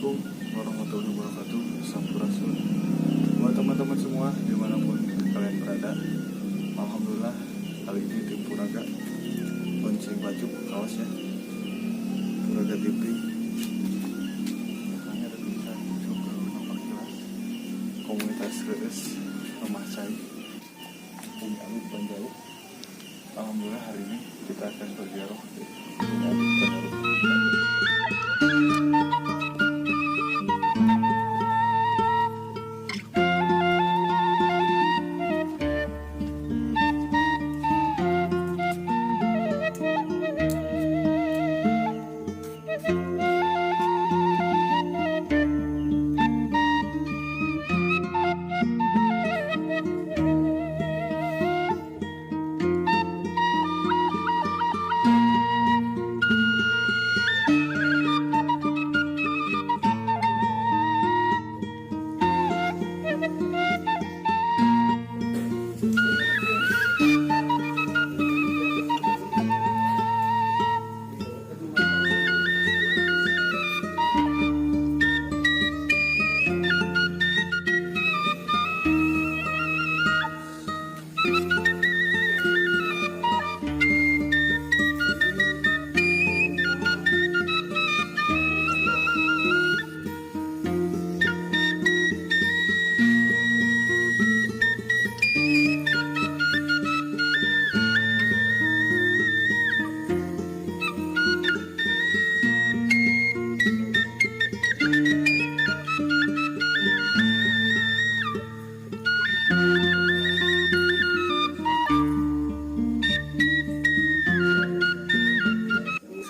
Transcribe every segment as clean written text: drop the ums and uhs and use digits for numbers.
Assalamualaikum warahmatullahi wabarakatuh. Sampurasun buat teman-teman semua dimanapun kalian berada. Alhamdulillah, kali ini tim Puraga launching baju kaos ya, Puraga TV. Belakangnya ada tulisan syukur nampak jelas, komunitas Reus Rumah Cai Bumi Alit Panjalu. Alhamdulillah, hari ini kita akan berziarah di Bumi Alit Panjalu.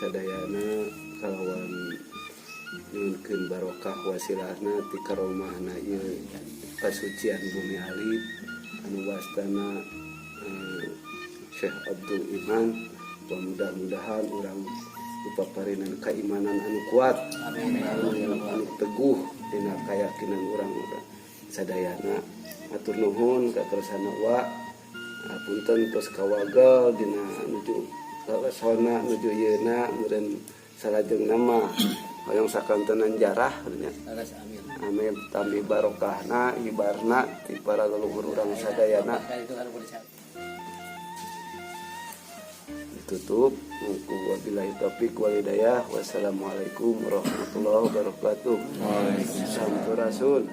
Sadayana kalawan nyuhunkeun barokah wasilahna ti karomahna ieu kasucian Bumi Alit anu wastana Syekh Abdul Iman. Mudah-mudahan urang dipaparinan keimanan anu kuat, anu teguh dina keyakinan urang sadayana. Atur nuhun ka kersana wa, punten tos kawagel dina nuju sona nuju yeuna, meureun salajengna mah hoyong sakantenan jarah nya. Alas, amin. Amin, tambi barokahna hibarna ti para leluhur urang sadayana. Itu kan percaya. Ditutup ku wabillahi taufik wal hidayah, wassalamualaikum warahmatullahi wabarakatuh. Sampurasun.